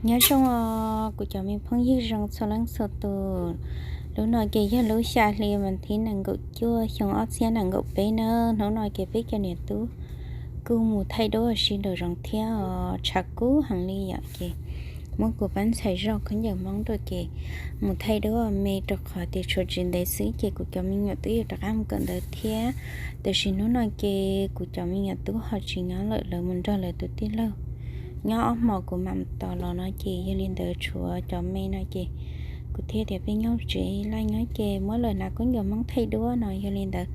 Nyob zoo os kuv cov me phooj ywg zoo txhua leej txhua tus. Lub no ces yog lub xya hli mas thib nees nkaum cuaj xyoo ob txhiab nees nkaum peb na. Hnub no ces peb cov niam tub kuj mus thaij duab ua si nraum zoov thiab os, tshav kub heev li yom. Ces muab kuv pab ntxhais zog khaub ncaws Hmoob rau ces mus thaij duab me rau qhov tias tshuav tsis ntev xwb ces kuv cov me nyuam twb yuav rov qab mus kawm ntawv thiab. Tiam sis hnub no ces kuv cov me nyuam tub ho tsis nyob lawm, lawv mus nrog lawv tus tij laug nyob ob hmos kuv mam tos los no ces yog li ntawd tshuav cov me no ces kuv thiaj tias peb nyob tsev laj nyob ces muab lawv hnav khaub ncaws Hmoob thaij duab no, yog li ntawd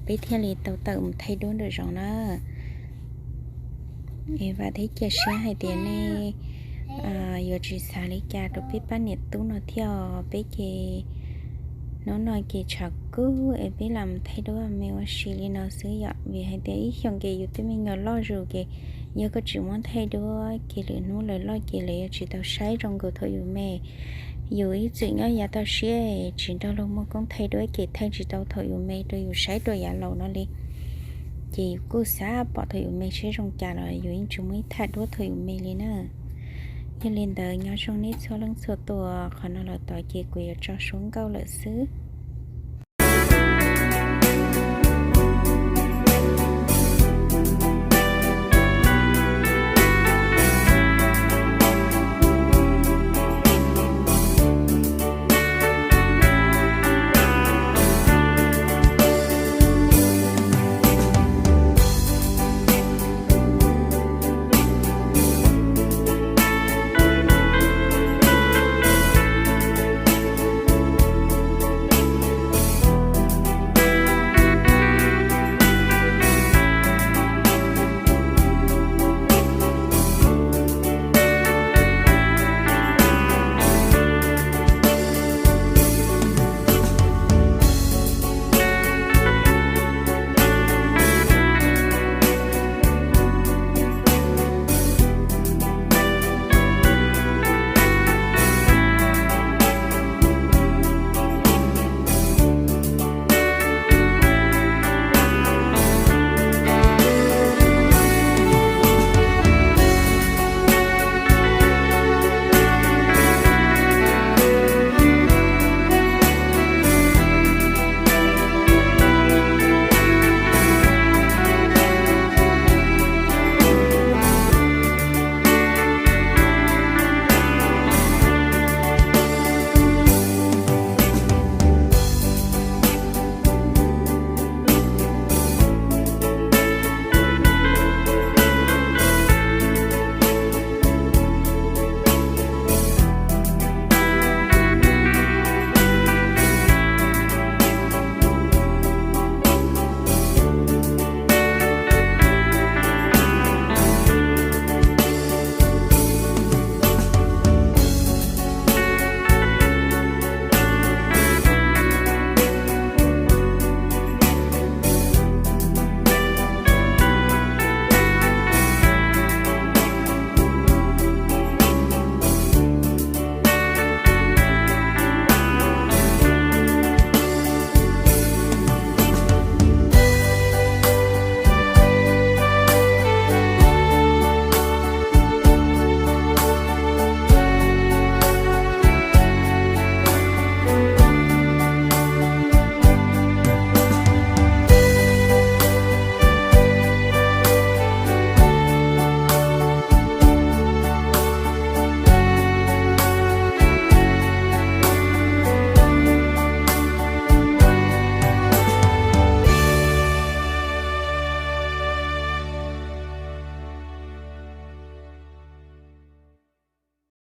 peb thiaj li tau tawm mus thaij duab nraum zoov na. Es vam thiab cia siab hais tias nej yuav tsis xav li cas rau peb pab niam tub no thiab os. Peb ces hnub no ces tshav kub es peb lam mus thaij duab me ua si li no xwb yom, vim hais tias ib xyoos ces yus tej me nyuam loj zus ces yog koj tsis muab thaij duab ces lwm hnub lawv loj ces lawv yuav tsis tau saib zoo nkaus thaum yus me. Yus ib txwm nyob yav toj siab tsis nrog luag muaj koob thaij duab ces thaij tsis tau thaum yus me rau yus saib rau yav laus no li. Ces yus kuj xav pom thaum yus me seb zoo cas los yus yeej tsis muaj ib thaj duab thaum yus me li na. Yog li ntawd nyob zoo nej txhua leej txhua tus, qhov no los tod ces kuv yuav tso suab nkauj lawm xwb.